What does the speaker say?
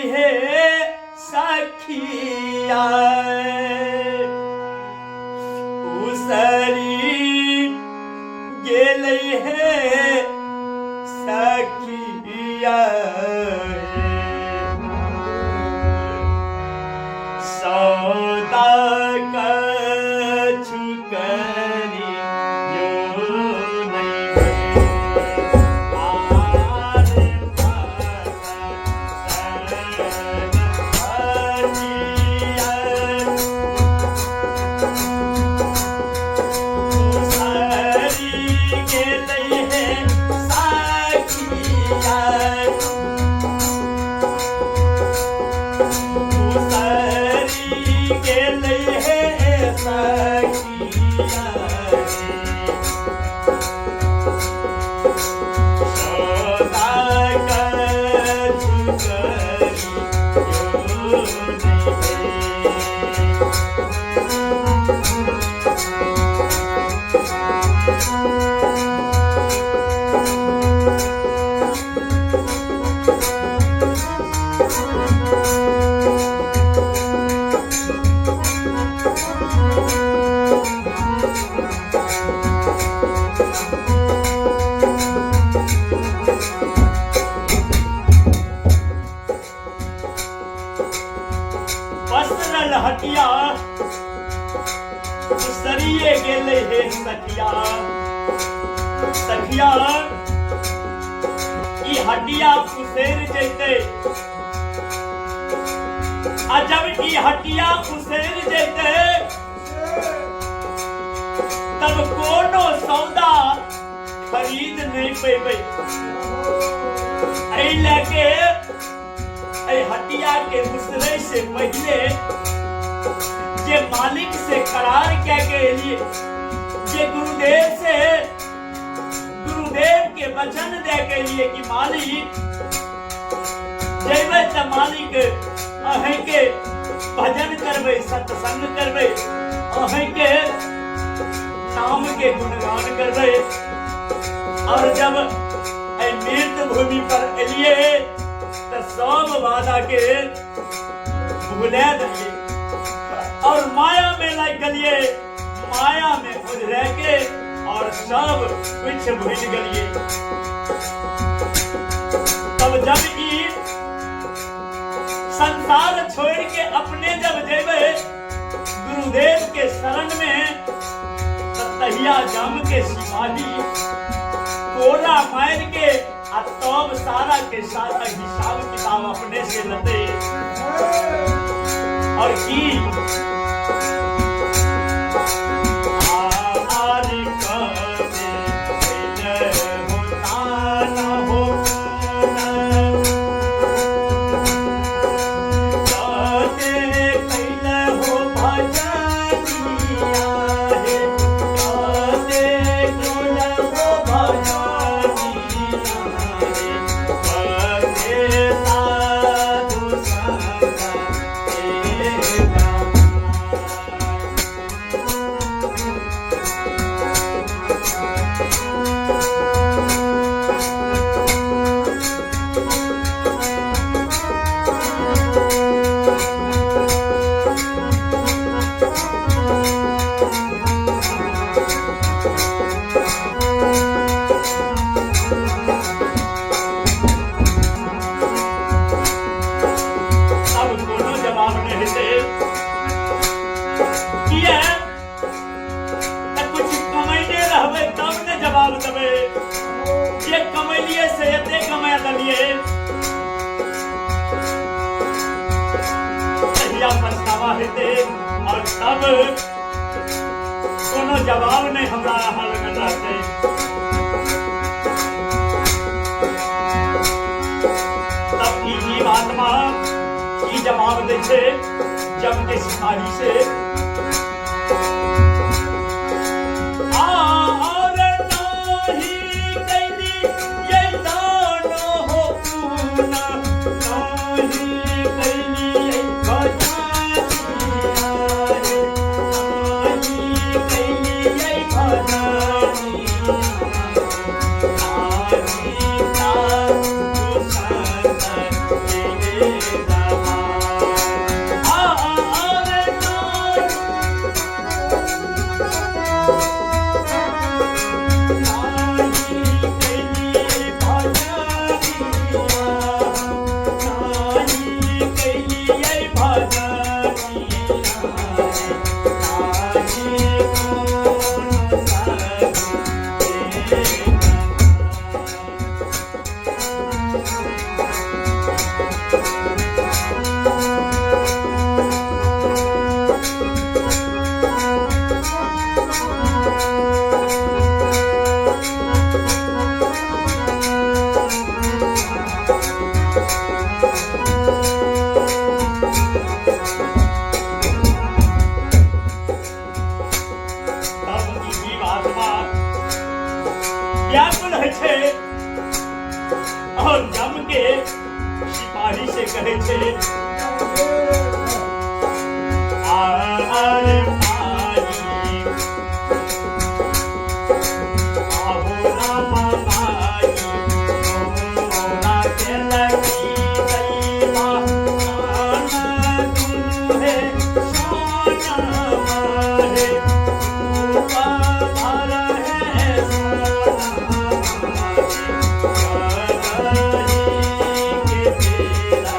हे सखिया, उसरी गेलै हे सखिया। सौदा कछु करी यो नहीं आर पसरल हटिया उसरिए गेलै हे सखिया। सखिया ई हटिया उसैर जैतै, आ जब ई हटिया उसैर जैतै तब कोनो सौदा खरीद नहीं पेबै। एहि लए के एहि हटिया के उसरै से पहिले जे मालिक से करार कए के एलिए, जे गुरुदेव से गुरुदेव के वचन दे के लिए कि मालिक जेबै तऽ मालिक अहेंके भजन करबै, सत्संग करबै, अहेंके नाम के गुणगान करबै। और जब एहि मृत भूमि पर एलिए तऽ सब वादा के भुला देलिए और माया में लागि गेलिए, माया में उझरे के और सब कुछ भूल गेलिए। तब जब ई संसार छोड़ के अपने जब जेबै गुरुदेव के शरण में, तब तहिया जम के सिपाही कोरा मार के आ तब सारा के सारा हिसाब किताब अपने से लते। और की आर कते होता न हो कते कैल हो भजनिया हे, कते कैल हो भजनिया रे, कते साधु संग अब कोनो जवाब नहीं हेतै। किया तऽ कुछ कमैने रहबै तब ने जवाब देबै। जे कमैलियै से एते कमा देलियै, तहिया पछतावा हेतै और तब कोनो जवाब नहीं हमरा अहाँ लगन रहतै। तब ई जीव आत्मा की जवाब दै छै जम के सिपाही से, और नाही कैली ये दानो हो पूना, नाही कैली ये भजनिया रे, नाही कैली ये भजनिया रे, नाही साधु संत के। व्याकुल होइ छै और यम के सिपाही से कहै छै, आर भाई आहो रामा माई, मोरा के लगी दैवा, आना दुहे सोना मारे, रूपा भर है सोना मारे, के तेरा।